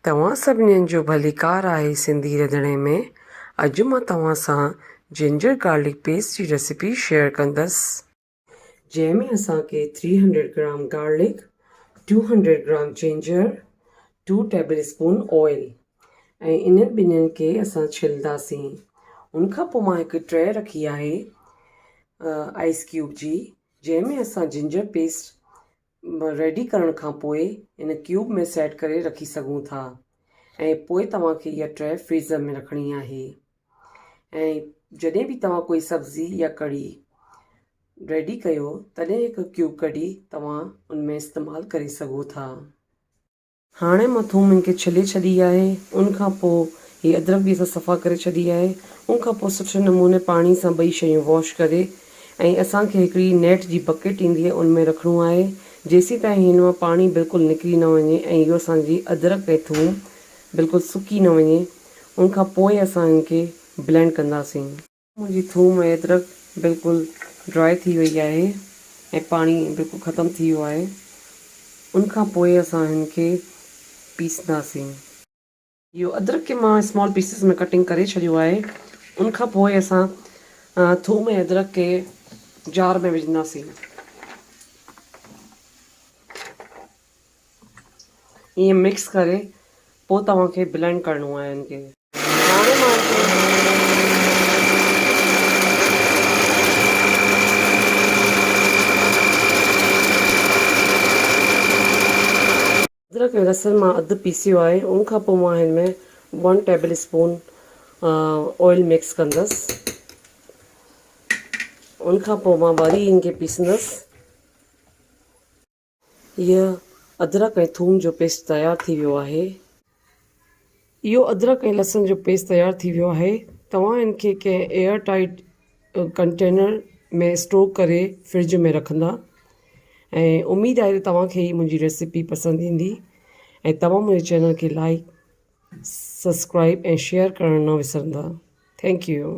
توهان سڀنين جو ڀليڪار آهي سنڌي رڌڻي ۾ اڄ مان توهان سان جنجر گارلڪ پيسٽ جي ريسيپي شيئر ڪندس. جنهن ۾ اسان کي three hundred gram garlic, two hundred gram ginger, two tablespoon oil ۽ انهن ٻنهين کي اسان ڇلنداسين. ان کان پوء مان هڪ ٽري رکي آهي آئس ڪيوب جي جنهن ۾ اسان جنجر پيسٽ ريڊي ڪرڻ کان پوء ان ڪيوب ۾ سيٽ ڪري رکي سگهون ٿا ۽ پوء توهان کي اها ٽري فريزر ۾ رکڻي آهي ۽ جڏهن به توهان ڪوئي سبزي يا ڪڙي ريڊي ڪيو تڏهن هڪ ڪيوب ڪڍي توهان ان ۾ استعمال ڪري سگهو ٿا. هاڻي مان ٿوم ان کي ڇلي ڇڏي آهي ان کان پوء هي ادرڪ به اسان صفا ڪري ڇڏي آهي ان کان پوء سٺي نموني پاڻي سان ٻئي شيون واش ڪري ۽ اسان کي هڪڙي نيٽ جي بڪيٽ ايندي آهي ان ۾ رکڻو آهي جيسين تائين هن مان پاڻي بلڪل نڪري نه وڃي ۽ اهو اسان جي ادرڪ ۽ ٿوم بلڪل سڪي نه وڃي ان کان پوء اسان هن کي بلينڊ ڪنداسين. منهنجي ٿوم ۽ ادرڪ بلڪل ڊرائي ٿي وئي آهي ۽ پاڻي بلڪل ختم ٿي ويو آهي ان کان پوء اسان هن کي پيسنداسين. اهو ادرڪ کي مان اسمال پيسز ۾ ڪٽنگ ڪري ڇڏيو آهي ان کان پوء اسان ٿوم ۽ ادرڪ کي جار ۾ وجهنداسين. ائين مڪس ڪري پوء توهان کي بلينڊ ڪرڻو آهي ان کي. هاڻي مان ان کي. ادرڪ ۽ لسڻ مان اڌ پيسيو آهي ان کان پوء مان هن ۾ one table spoon oil mix ڪندس ان کان پوء مان وري ان کي پيسندس. هيء ادرڪ ۽ ٿوم جو پيسٽ تيار ٿي ويو آهي. اهو ادرڪ ۽ لسڻ جو پيسٽ تيار ٿي ويو آهي. توهان ان کي ڪنهن ايئر ٽائيٽ ڪنٽينر ۾ اسٽور ڪري فرج ۾ رکندا ۽ اميد آهي ته توهان کي هي منهنجي ريسيپي پسند ايندي ۽ توهان منهنجي چينل کي لائيڪ سبسڪرائيب ۽ شيئر ڪرڻ نه وسرندا thank you.